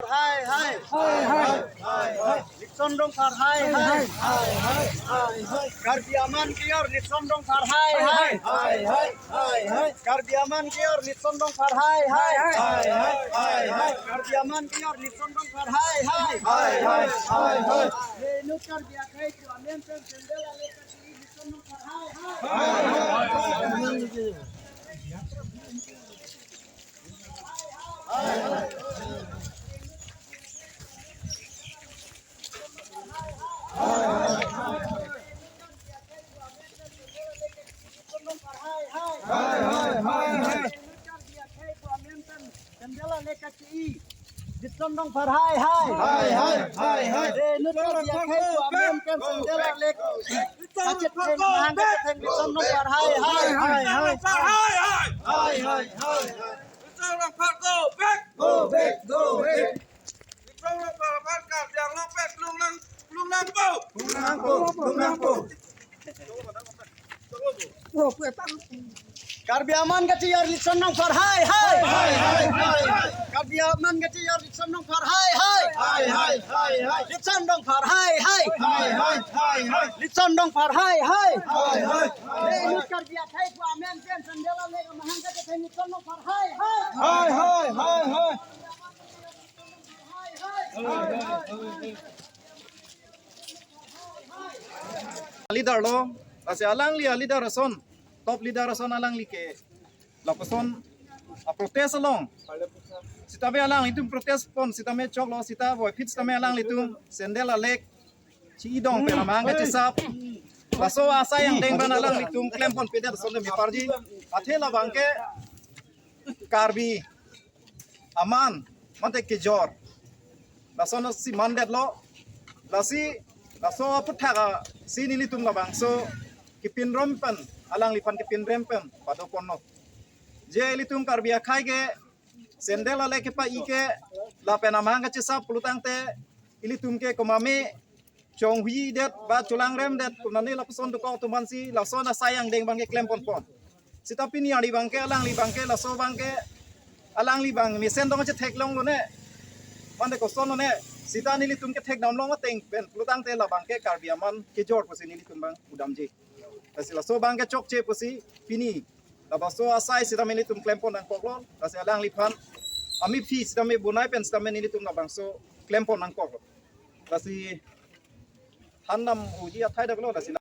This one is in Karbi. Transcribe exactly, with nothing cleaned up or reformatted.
Hai, hai. Hai, hai. Hai, hai. Nixon Dongphar hai, hai. Hai, hai. Hai, hai. Karbi Aman Kiyor Nixon Dongphar hai, hai. Hai, hai. Hai, hai. Karbi Aman Kiyor Nixon Dongphar hai, hai. Hai, hai. Hai, hai. Karbi Aman Kiyor Nixon Dongphar hai, hai. Hai, hai. Hai, hai. Inut Karbi akhei amen pen sandal ale kachi-i Nixon Dongphar hai, hai. Hai, hai. Hai, hai, hai, hai. Nixon Dongphar hai, hai. Hai, hai, hai, hai. Inut Karbi akhei amen pen sandal ale kachetheng mahang kachetheng Nixon Dongphar hai, hai. Hai, hai, hai. Hai, hai, hai, hai. Nixon Dongphar go back. Go back, go back. Nixon Dongphar, Karbi Anglong pen lunglang, lunglang po. Lunglang po, lunglang po. Karbi Aman kachiyor Nixon Dongphar hai, hai. Hai, hai, hai, hai. Karbi Aman kachiyor Nixon Dongphar hai, hai. Hai, hai, hai, hai. Nixon Dongphar hai, hai. Hai, hai, hai, hai. Nixon Dongphar hai, hai. Hai, hai, hai, hai. Inut Karbi akhei amen pen sandal ale mahang kachetheng Nixon Dongphar hai, hai. Hai, hai, hai, hai. Leader lo, lasi alangli a-leader ason, top leader ason alangli ke lapuson a-protest along sitame alanglitum protest pon sitame choklo sita boyphit sitame alanglitum sandal alek chi-i dong pen amahang kachesap. Laso asai angdeng abang alanglitum klem ponpedet ason me parji. Athe labang ke Karbi Aman mate kejor. Lason si mandetlo. Lasi laso aputhak si nelitum labangso kepinrem pen, alangliphan kepinrem pen pado ponlo. Je ilitum Karbi akhei ke sandal ale kepa-i ke lapen amahang kachesap pulotangte ilitum ke komat me chonghuidet ba cholangremdet konane lapuson dokok atum aphansi lason asai angdeng abang ke klem ponpon. Sita pini ari abang ke alangli abang ke laso abang ke alangli abang mesen dong chetheklong lone. Mane koson lone. Sita nelitum kethekdam long ateng pen pulotangte labang ke Karbi Aman kejor pusi nelitum abang udamji. Lasi laso abang ke chokche pusi pini labangso asai sitame nelitum klem pon nangkoklo. Lasi alangliphan amephi sitame bonai pen sitame nelitum labangso klem pon nangkoklo. Lasi than nam uji athai daklo, lasi